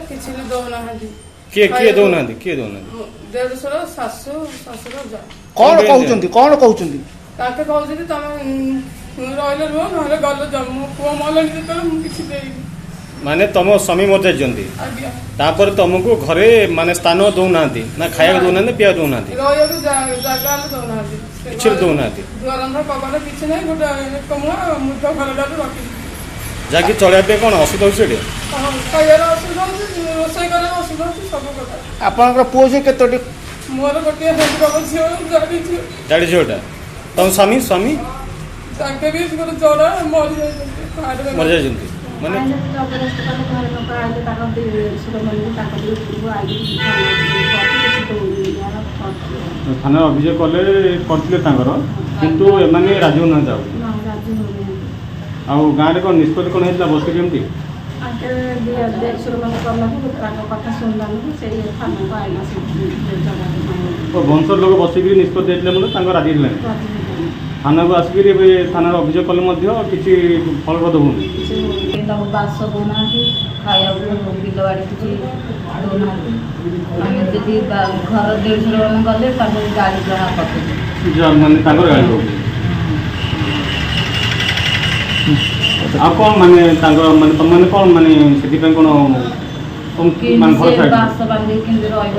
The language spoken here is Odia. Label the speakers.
Speaker 1: କିଛି ବି ଦଉନାହାନ୍ତି।
Speaker 2: କିଏ କିଏ ଦଉନାହାନ୍ତି? କିଏ ଦଉନାହାନ୍ତି?
Speaker 1: ଦେଢଶୁର, ଶାଶୁ, ଶ୍ୱଶୁର, ଯା।
Speaker 3: କଣ
Speaker 2: କଣ
Speaker 3: କହୁଛନ୍ତି? କଣ କହୁଛନ୍ତି?
Speaker 1: ତାଙ୍କେ କହୁଛନ୍ତି ତମେ ରହିଲେ ରୁହ, ନହେଲେ ଗଲେ ଯାଅ। ମୋ ପୁଅ ମଲାଣି ଯେତେବେଳେ, ମୁଁ କିଛି ଦେଇନି।
Speaker 2: ମାନେ ତମ ସ୍ୱାମୀ ମରିଯାଇଛନ୍ତି?
Speaker 1: ଆଜ୍ଞା।
Speaker 2: ତାପରେ ତମକୁ ଘରେ ମାନେ ସ୍ଥାନ ଦଉନାହାନ୍ତି ନା ଖାଇବାକୁ ଦଉନାହାନ୍ତି, ପିଇବାକୁ ଦଉନାହାନ୍ତି?
Speaker 1: ରହିବାକୁ ଜାଗା ହେଲେ ଦଉନାହାନ୍ତି। ସେ
Speaker 2: କିଛି
Speaker 1: ଘରେ
Speaker 2: ଦଉନାହାନ୍ତି?
Speaker 1: ଦୁଆର ବନ୍ଧ, କବାଟ କିଛି ନାହିଁ। ଗୋଟେ ଏକ ମୁହାଁ ମୁଠ ଘରଟାରୁ ରଖିଛି।
Speaker 2: ଯାହାକି ଚଳିବା ପାଇଁ କଣ ଅସୁବିଧା ହଉଛି ସେଠି?
Speaker 1: ହଁ, ଖାଇବାର ଅସୁବିଧା ହଉଛି, ରୋଷେଇ କରିବାର ଅସୁବିଧା ହଉଛି, ସବୁ କଥା।
Speaker 3: ଆପଣଙ୍କର ପୁଅ ଝିଅ କେତୋଟି?
Speaker 1: ମୋର ଗୋଟିଏ ହ୍ୟାଣ୍ଡିକାପ ଝିଅ, ଜାଣି ଝିଅ।
Speaker 2: ଗାଡ଼ି ଝିଅଟା। ତମ ସ୍ୱାମୀ? ସ୍ୱାମୀ?
Speaker 1: ତାଙ୍କେ ବି ଗୋଟେ ଜଣ ମରିଯାଇଛନ୍ତି କାର୍ଡରେ।
Speaker 2: ମରିଯାଇଛନ୍ତି ମାନେ?
Speaker 4: ଆଇଲେ ଜବରଦସ୍ତ କଲେ। ଘରେ ଲୋକ ଆଇଲେ, ତାଙ୍କ ଦେଢ଼ଶୁରମାନଙ୍କୁ ତାଙ୍କ ଉପରକୁ ଆଇଲେ, କିଛି ଦଉନି।
Speaker 2: ଥାନାରେ ଅଭିଯୋଗ କଲେ, କରିଥିଲେ ତାଙ୍କର, କିନ୍ତୁ ଏମାନେ ରାଜି ହଉନାହାନ୍ତି ଆଉ?
Speaker 4: ନା, ରାଜି ହଉନାହାନ୍ତି।
Speaker 2: ଆଉ ଗାଁରେ କଣ ନିଷ୍ପତ୍ତି କଣ ହେଇଥିଲା ବସିକି କେମିତି?
Speaker 4: ଆଙ୍କେ ଦେଢ଼ଶୁରମାନେ କଲାକୁ, ତାଙ୍କ କଥା ଶୁଣିଲାନି, ସେଇ ଥାନାକୁ ଆଇଲା ସେ ଜାଗାକୁ।
Speaker 2: ଓ, ବଂଶର ଲୋକ ବସିକିରି ନିଷ୍ପତ୍ତି ହେଇଥିଲେ ମଧ୍ୟ ତାଙ୍କ ରାଜି ହେଲାନି?
Speaker 4: ରାଜି ହେଲାନି।
Speaker 2: ଥାନାକୁ ଆସିକିରି ଏବେ ଥାନାରେ ଅଭିଯୋଗ କଲେ ମଧ୍ୟ କିଛି ଫଳପ୍ରଦ ହଉନି?
Speaker 4: କିଛି ହଉନି।
Speaker 5: ତାକୁ ବାସ ଦଉନାହାନ୍ତି, ଖାଇବାକୁ ବିଲବାଡ଼ି କିଛି ଦଉନାହାନ୍ତି। ଆମେ ଯଦି ଘର ଦେଢ଼ଶୁର ମାନେ ଗଲେ ତାଙ୍କୁ ଗାଳି ଯାହା କରୁଛନ୍ତି।
Speaker 2: ମାନେ ତାଙ୍କର ଗାଳି ହଉଛି। ଆଉ କଣ ମାନେ ତାଙ୍କ ମାନେ ତମମାନେ କଣ ମାନେ ସେଥିପାଇଁ କଣ
Speaker 5: କେମିତି
Speaker 2: ମାନେ
Speaker 5: ସେ
Speaker 2: ଭରସା
Speaker 5: ବାସ ବାନ୍ଧିକି କେମିତି ରହିବ?